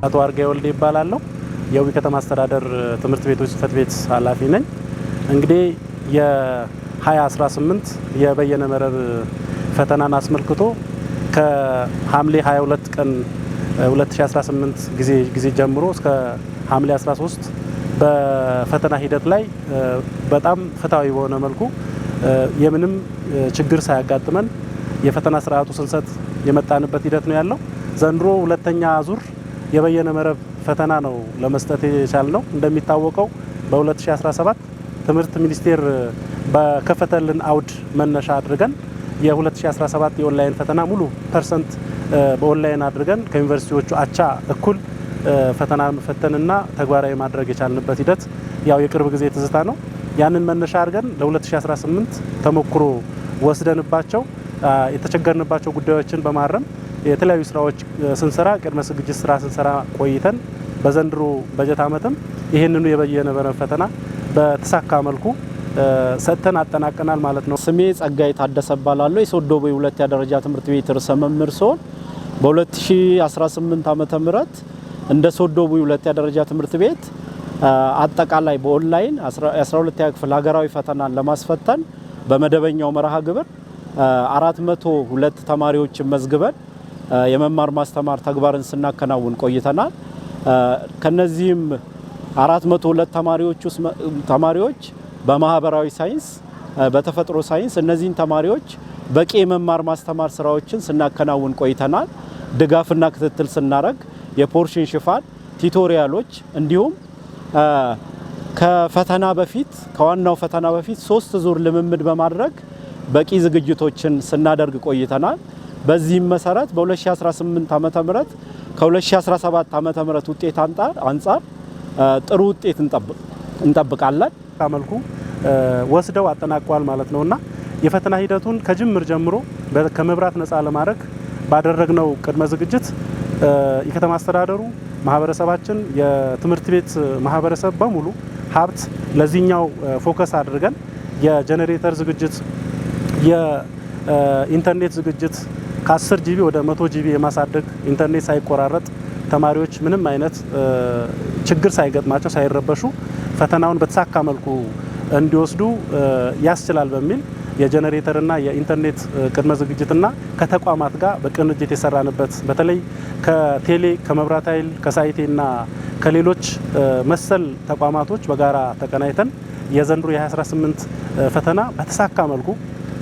አቶ አርጋይ ወልዴ ይባላለሁ። የውቢ ከተማ አስተዳደር ትምህርት ቤቶች ጽህፈት ቤት ኃላፊ ነኝ። እንግዲህ የ2018 የበየነ መረብ ፈተናን አስመልክቶ ከሐምሌ 22 ቀን 2018 ጊዜ ጀምሮ እስከ ሐምሌ 13 በፈተና ሂደት ላይ በጣም ፍትሃዊ በሆነ መልኩ የምንም ችግር ሳያጋጥመን የፈተና ስርዓቱ ስንሰጥ የመጣንበት ሂደት ነው ያለው። ዘንድሮ ሁለተኛ ዙር የበየነ መረብ ፈተና ነው ለመስጠት የቻልነው። እንደሚታወቀው በ2017 ትምህርት ሚኒስቴር በከፈተልን አውድ መነሻ አድርገን የ2017 የኦንላይን ፈተና ሙሉ percent በ online አድርገን ከዩኒቨርሲቲዎቹ አቻ እኩል ፈተና መፈተንና ተግባራዊ ማድረግ የቻልንበት ሂደት ያው የቅርብ ጊዜ ትዝታ ነው። ያንን መነሻ አድርገን ለ2018 ተሞክሮ ወስደንባቸው የተቸገርንባቸው ጉዳዮችን በማረም የተለያዩ ስራዎች ስንሰራ፣ ቅድመ ዝግጅት ስራ ስንሰራ ቆይተን በዘንድሮ በጀት ዓመትም ይህንኑ የበየነ መረብ ፈተና በተሳካ መልኩ ሰጥተን አጠናቀናል ማለት ነው። ስሜ ጸጋይ ታደሰ እባላለሁ። የሶዶ ቦይ ሁለተኛ ደረጃ ትምህርት ቤት ርዕሰ መምህር ስሆን በ2018 ዓመተ ምህረት እንደ ሶዶ ቦይ ሁለተኛ ደረጃ ትምህርት ቤት አጠቃላይ በኦንላይን 12ኛ ክፍል ሀገራዊ ፈተናን ለማስፈተን በመደበኛው መርሃ ግብር 402 ተማሪዎችን መዝግበን የመማር ማስተማር ተግባርን ስናከናውን ቆይተናል። ከነዚህም 402 ተማሪዎች ውስጥ ተማሪዎች በማህበራዊ ሳይንስ፣ በተፈጥሮ ሳይንስ እነዚህን ተማሪዎች በቂ የመማር ማስተማር ስራዎችን ስናከናውን ቆይተናል። ድጋፍና ክትትል ስናደርግ የ portion ሽፋን፣ tutorial ኦች እንዲሁም ከፈተና በፊት ከዋናው ፈተና በፊት ሶስት ዙር ልምምድ በማድረግ በቂ ዝግጅቶችን ስናደርግ ቆይተናል። በዚህም መሰረት በ2018 ዓመተ ምህረት ከ2017 ዓመተ ምህረት ውጤት አንጻር ጥሩ ውጤት እንጠብቃለን። መልኩ ወስደው አጠናቀዋል ማለት ነውና የፈተና ሂደቱን ከጅምር ጀምሮ ከመብራት ነፃ ለማድረግ ባደረግነው ቅድመ ዝግጅት የከተማ አስተዳደሩ፣ ማህበረሰባችን፣ የትምህርት ቤት ማህበረሰብ በሙሉ ሀብት ለዚህኛው focus አድርገን የጀኔሬተር ዝግጅት፣ የኢንተርኔት ዝግጅት ከ10 GB ወደ 100 GB የማሳደግ፣ ኢንተርኔት ሳይቆራረጥ ተማሪዎች ምንም አይነት ችግር ሳይገጥማቸው ሳይረበሹ ፈተናውን በተሳካ መልኩ እንዲወስዱ ያስችላል በሚል የጀኔሬተርና የኢንተርኔት ቅድመ ዝግጅትና ከተቋማት ጋር በቅንጅት የሰራንበት፣ በተለይ ከቴሌ፣ ከመብራት ኃይል፣ ከሳይቴና ከሌሎች መሰል ተቋማቶች በጋራ ተቀናይተን የዘንድሮ የ2018 ፈተና በተሳካ መልኩ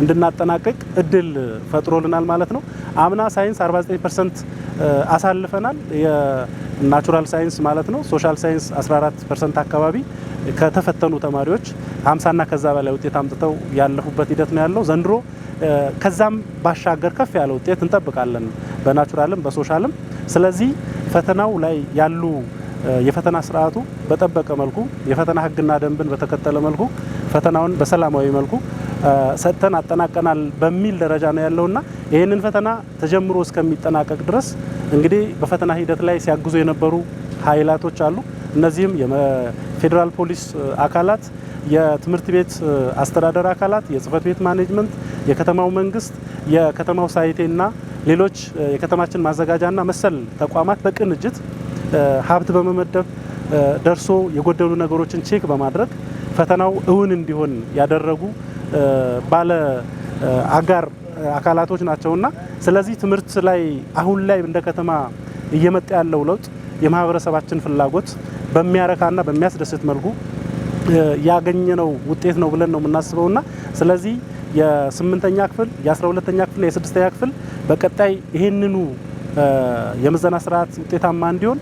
እንድናጠናቅቅ እድል ፈጥሮልናል ማለት ነው። አምና ሳይንስ 49% አሳልፈናል። የ natural science ማለት ነው። Social science 14% አካባቢ ከተፈተኑ ተማሪዎች 50ና ከዛ በላይ ውጤት አምጥተው ያለፉበት ሂደት ነው ያለው። ዘንድሮ ከዛም ባሻገር ከፍ ያለ ውጤት እንጠብቃለን በናቹራልም በሶሻልም። ስለዚህ ፈተናው ላይ ያሉ የፈተና ስርዓቱ በጠበቀ መልኩ፣ የፈተና ሕግና ደንብን በተከተለ መልኩ ፈተናውን በሰላማዊ መልኩ ሰጥተን አጠናቀናል በሚል ደረጃ ነው ያለውና ይህንን ፈተና ተጀምሮ እስከሚጠናቀቅ ድረስ እንግዲህ በፈተና ሂደት ላይ ሲያግዙ የነበሩ ኃይላቶች አሉ። እነዚህም የፌዴራል ፖሊስ አካላት፣ የትምህርት ቤት አስተዳደር አካላት፣ የጽህፈት ቤት management፣ የከተማው መንግስት፣ የከተማው ሳይቴና ሌሎች የከተማችን ማዘጋጃና መሰል ተቋማት በቅንጅት ሀብት በመመደብ፣ ደርሶ የጎደሉ ነገሮችን check በማድረግ ፈተናው እውን እንዲሆን ያደረጉ ባለ አጋር አካላቶች ናቸውና ስለዚህ ትምህርት ላይ አሁን ላይ እንደ ከተማ እየመጣ ያለው ለውጥ የማህበረሰባችን ፍላጎት በሚያረካና በሚያስደስት መልኩ ያገኘነው ውጤት ነው ብለን ነው የምናስበውና ስለዚህ የስምንተኛ ክፍል፣ የ12ኛ ክፍል፣ የስድስተኛ ክፍል በቀጣይ ይህንኑ የምዘና ስርዓት ውጤታማ እንዲሆን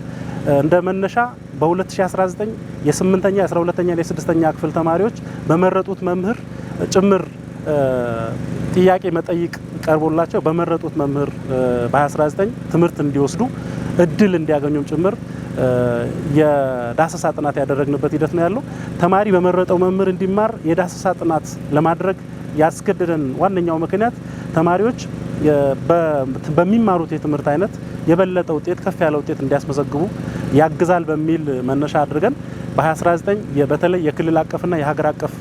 እንደ መነሻ በ2019 የስምንተኛ፣ የ12ኛ፣ የስድስተኛ ክፍል ተማሪዎች በመረጡት መምህር ጭምር ጥያቄ መጠይቅ ቀርቦላቸው በመረጡት መምህር በ2019 ትምህርት እንዲወስዱ እድል እንዲያገኙም ጭምር የዳሰሳ ጥናት ያደረግንበት ሂደት ነው ያለው። ተማሪ በመረጠው መምህር እንዲማር የዳሰሳ ጥናት ለማድረግ ያስገደደን ዋነኛው ምክንያት ተማሪዎች በሚማሩት የትምህርት አይነት የበለጠ ውጤት፣ ከፍ ያለ ውጤት እንዲያስመዘግቡ ያግዛል በሚል መነሻ አድርገን በ2019 በተለይ የክልል አቀፍና የሀገር አቀፍ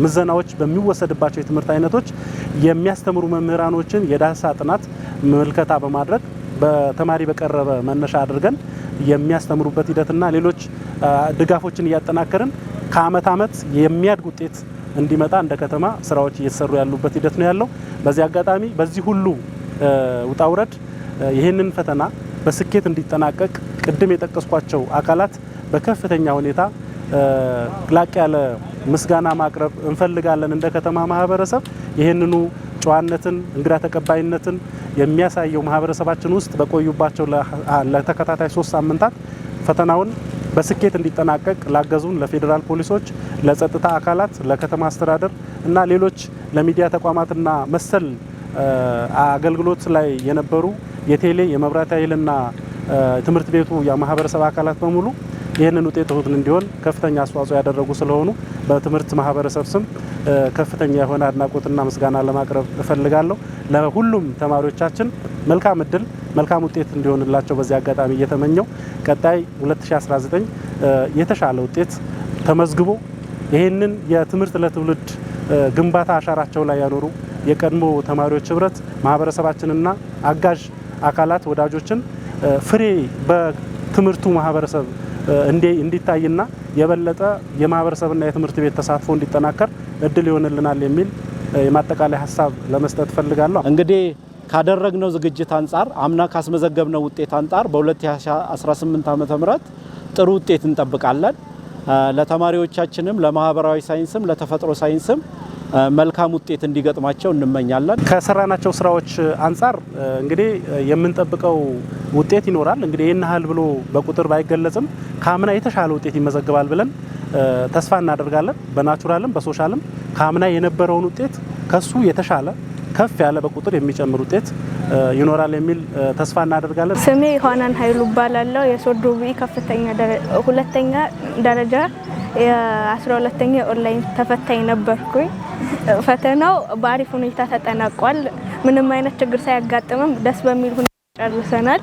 ምዘናዎች በሚወሰድባቸው የትምህርት አይነቶች የሚያስተምሩ መምህራኖችን የዳሰሳ ጥናት ምልከታ በማድረግ በተማሪ በቀረበ መነሻ አድርገን የሚያስተምሩበት ሂደትና ሌሎች ድጋፎችን እያጠናከርን ከአመት አመት የሚያድግ ውጤት እንዲመጣ እንደ ከተማ ስራዎች እየተሰሩ ያሉበት ሂደት ነው ያለው። በዚህ አጋጣሚ በዚህ ሁሉ ውጣ ውረድ ይህንን ፈተና በስኬት እንዲጠናቀቅ ቅድም የጠቀስኳቸው አካላት በከፍተኛ ሁኔታ ላቅ ያለ ምስጋና ማቅረብ እንፈልጋለን። እንደ ከተማ ማህበረሰብ ይህንኑ ጨዋነትን፣ እንግዳ ተቀባይነትን የሚያሳየው ማህበረሰባችን ውስጥ በቆዩባቸው ለተከታታይ 3 ሳምንታት ፈተናውን በስኬት እንዲጠናቀቅ ላገዙን ለፌዴራል ፖሊሶች፣ ለጸጥታ አካላት፣ ለከተማ አስተዳደር እና ሌሎች ለሚዲያ ተቋማትና መሰል አገልግሎት ላይ የነበሩ የቴሌ፣ የመብራት ኃይልና ትምህርት ቤቱ የማህበረሰብ አካላት በሙሉ ይህንን ውጤት እውን እንዲሆን ከፍተኛ አስተዋጽኦ ያደረጉ ስለሆኑ በትምህርት ማህበረሰብ ስም ከፍተኛ የሆነ አድናቆትና ምስጋና ለማቅረብ እፈልጋለሁ። ለሁሉም ተማሪዎቻችን መልካም እድል፣ መልካም ውጤት እንዲሆንላቸው በዚህ አጋጣሚ እየተመኘው ቀጣይ 2019 የተሻለ ውጤት ተመዝግቦ ይህንን የትምህርት ለትውልድ ግንባታ አሻራቸው ላይ ያኖሩ የቀድሞ ተማሪዎች ህብረት ማህበረሰባችንና አጋዥ አካላት ወዳጆችን ፍሬ በትምህርቱ ማህበረሰብ እንዲታይና የበለጠ የማህበረሰብና የትምህርት ቤት ተሳትፎ እንዲጠናከር እድል ይሆንልናል የሚል የማጠቃለያ ሀሳብ ለመስጠት እፈልጋለሁ። እንግዲህ ካደረግነው ዝግጅት አንጻር አምና ካስመዘገብነው ውጤት አንጻር በ2018 ዓመተ ምህረት ጥሩ ውጤት እንጠብቃለን። ለተማሪዎቻችንም ለማህበራዊ ሳይንስም ለተፈጥሮ ሳይንስም መልካም ውጤት እንዲገጥማቸው እንመኛለን። ከሰራናቸው ስራዎች አንጻር እንግዲህ የምንጠብቀው ውጤት ይኖራል። እንግዲህ ይህን ያህል ብሎ በቁጥር ባይገለጽም ከአምና የተሻለ ውጤት ይመዘግባል ብለን ተስፋ እናደርጋለን። በናቹራልም በሶሻልም ከአምና የነበረውን ውጤት ከሱ የተሻለ ከፍ ያለ በቁጥር የሚጨምር ውጤት ይኖራል የሚል ተስፋ እናደርጋለን። ስሜ ዮሐናን ኃይሉ እባላለሁ። የሶዶ ቡኢ ከፍተኛ ሁለተኛ ደረጃ የ12ኛ ኦንላይን ተፈታኝ ነበርኩኝ። ፈተናው በአሪፍ ሁኔታ ተጠናቋል። ምንም አይነት ችግር ሳያጋጥምም ደስ በሚል ሁኔታ ጨርሰናል።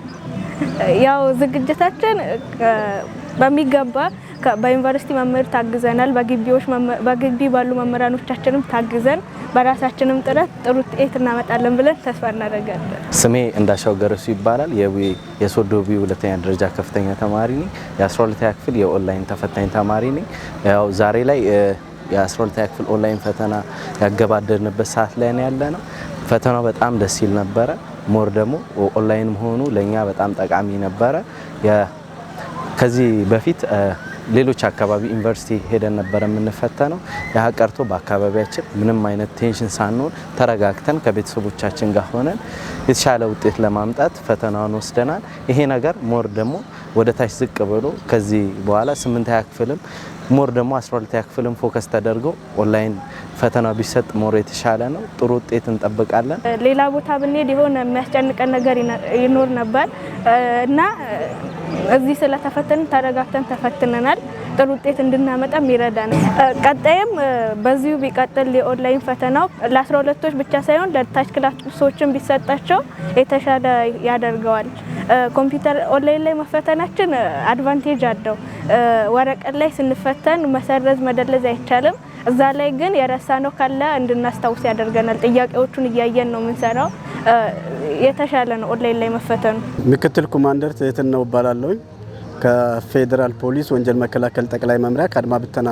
ያው ዝግጅታችን በሚገባ በዩኒቨርሲቲ መምህር ታግዘናል። በግቢ ባሉ መምህራኖቻችንም ታግዘን በራሳችንም ጥረት ጥሩ ውጤት እናመጣለን ብለን ተስፋ እናደርጋለን። ስሜ እንዳሻው ገረሱ ይባላል። የሶዶ ቡኢ ሁለተኛ ደረጃ ከፍተኛ ተማሪ ነኝ። የ12ኛ ክፍል የኦንላይን ተፈታኝ ተማሪ ነኝ። ያው ዛሬ ላይ የ12ኛ ክፍል ኦንላይን ፈተና ያገባደድንበት ሰዓት ላይ ነው ያለነው። ፈተናው በጣም ደስ ይል ነበረ። more ደግሞ ኦንላይን መሆኑ ለኛ በጣም ጠቃሚ ነበረ። ከዚህ በፊት ሌሎች አካባቢ ዩኒቨርሲቲ ሄደን ነበር የምንፈተነው። ያ ቀርቶ በአካባቢያችን ምንም አይነት tension ሳንሆን ተረጋግተን ከቤተሰቦቻችን ጋር ሆነን የተሻለ ውጤት ለማምጣት ፈተናውን ወስደናል። ይሄ ነገር more ደግሞ ወደ ታች ዝቅ ብሎ ከዚህ በኋላ 8ኛ ክፍልም more ደግሞ 12ኛ ክፍልም focus ተደርጎ ኦንላይን ፈተናው ቢሰጥ more የተሻለ ነው። ጥሩ ውጤት እንጠብቃለን። ሌላ ቦታ ብንሄድ የሆነ የሚያስጨንቀን ነገር ይኖር ነበር እና እዚህ ስለተፈተንን ተረጋግተን ተፈትነናል። ጥሩ ውጤት እንድናመጣም ይረዳናል። ቀጣይም በዚሁ ቢቀጥል የኦንላይን ፈተናው ለ12ቶች ብቻ ሳይሆን ለታች class ኦችን ቢሰጣቸው የተሻለ ያደርገዋል። ኮምፒውተር ኦንላይን ላይ መፈተናችን advantage አለው። ወረቀት ላይ ስንፈተን መሰረዝ መደለዝ አይቻልም። እዛ ላይ ግን የረሳነው ካለ እንድናስታውስ ያደርገናል። ጥያቄዎቹን እያየን ነው የምንሰራው። የተሻለ ነው ኦንላይን ላይ መፈተኑ። ምክትል ኮማንደር ትህትናው እባላለሁ። ከፌዴራል ፖሊስ ወንጀል መከላከል ጠቅላይ መምሪያ ከአድማ ብተና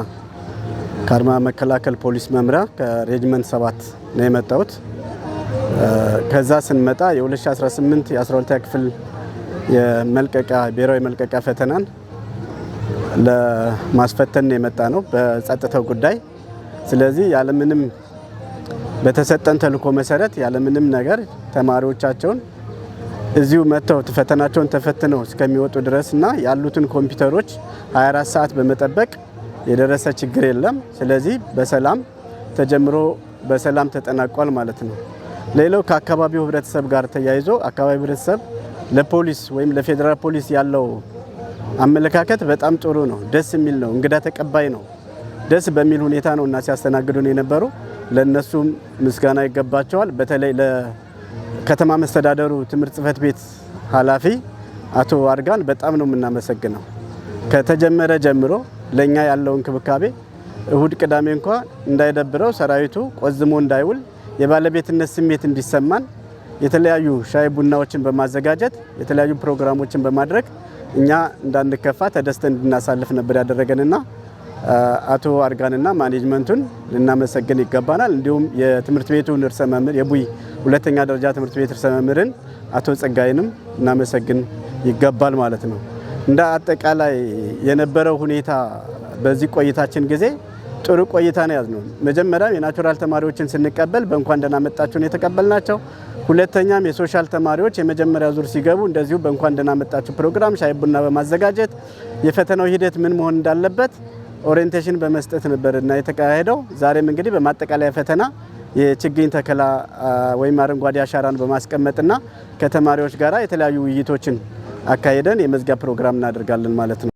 ከአድማ መከላከል ፖሊስ መምሪያ ከሬጅመንት 7 ነው የመጣሁት። ከዛ ስንመጣ የ2018 የ12ኛ ክፍል የመልቀቂያ ብሔራዊ መልቀቂያ ፈተናን ለማስፈተን ነው የመጣ ነው በጸጥታው ጉዳይ። ስለዚህ ያለምንም በተሰጠን ተልእኮ መሰረት ያለምንም ነገር ተማሪዎቻቸውን እዚሁ መጥተው ፈተናቸውን ተፈትነው እስከሚወጡ ድረስና ያሉትን ኮምፒውተሮች 24 ሰዓት በመጠበቅ የደረሰ ችግር የለም። ስለዚህ በሰላም ተጀምሮ በሰላም ተጠናቋል ማለት ነው። ሌላው ከአካባቢው ህብረተሰብ ጋር ተያይዞ አካባቢው ህብረተሰብ ለፖሊስ ወይም ለፌዴራል ፖሊስ ያለው አመለካከት በጣም ጥሩ ነው፣ ደስ የሚል ነው፣ እንግዳ ተቀባይ ነው። ደስ በሚል ሁኔታ ነው እና ሲያስተናግዱን የነበሩ ለነሱም ምስጋና ይገባቸዋል። በተለይ ለከተማ መስተዳደሩ ትምህርት ጽሕፈት ቤት ኃላፊ አቶ አድጋን በጣም ነው የምናመሰግነው። ከተጀመረ ጀምሮ ለኛ ያለው እንክብካቤ እሁድ ቅዳሜ እንኳ እንዳይደብረው ሰራዊቱ ቆዝሞ እንዳይውል የባለቤትነት ስሜት እንዲሰማን የተለያዩ ሻይ ቡናዎችን በማዘጋጀት የተለያዩ ፕሮግራሞችን በማድረግ እኛ እንዳንከፋ ተደስተን እንድናሳልፍ ነበር ያደረገንና አቶ አርጋንና ማኔጅመንቱን ልናመሰግን ይገባናል። እንዲሁም የትምህርት ቤቱን ርዕሰ መምህር፣ የቡይ ሁለተኛ ደረጃ ትምህርት ቤት ርዕሰ መምህርን አቶ ጸጋይንም እናመሰግን ይገባል ማለት ነው። እንደ አጠቃላይ የነበረው ሁኔታ በዚህ ቆይታችን ጊዜ ጥሩ ቆይታ ነው ያዝነው። መጀመሪያም የ natural ተማሪዎችን ስንቀበል በእንኳን ደህና መጣችሁ ነው የተቀበልናቸው። ሁለተኛም የ social ተማሪዎች የመጀመሪያ ዙር ሲገቡ እንደዚሁ በእንኳን ደህና መጣችሁ ፕሮግራም ሻይ ቡና በማዘጋጀት የፈተናው ሂደት ምን መሆን እንዳለበት orientation በመስጠት ነበርና የተካሄደው። ዛሬም እንግዲህ በማጠቃለያ ፈተና የችግኝ ተከላ ወይም አረንጓዴ አሻራን በማስቀመጥና ከተማሪዎች ጋር የተለያዩ ውይይቶችን አካሄደን የመዝጊያ ፕሮግራም እናደርጋለን ማለት ነው።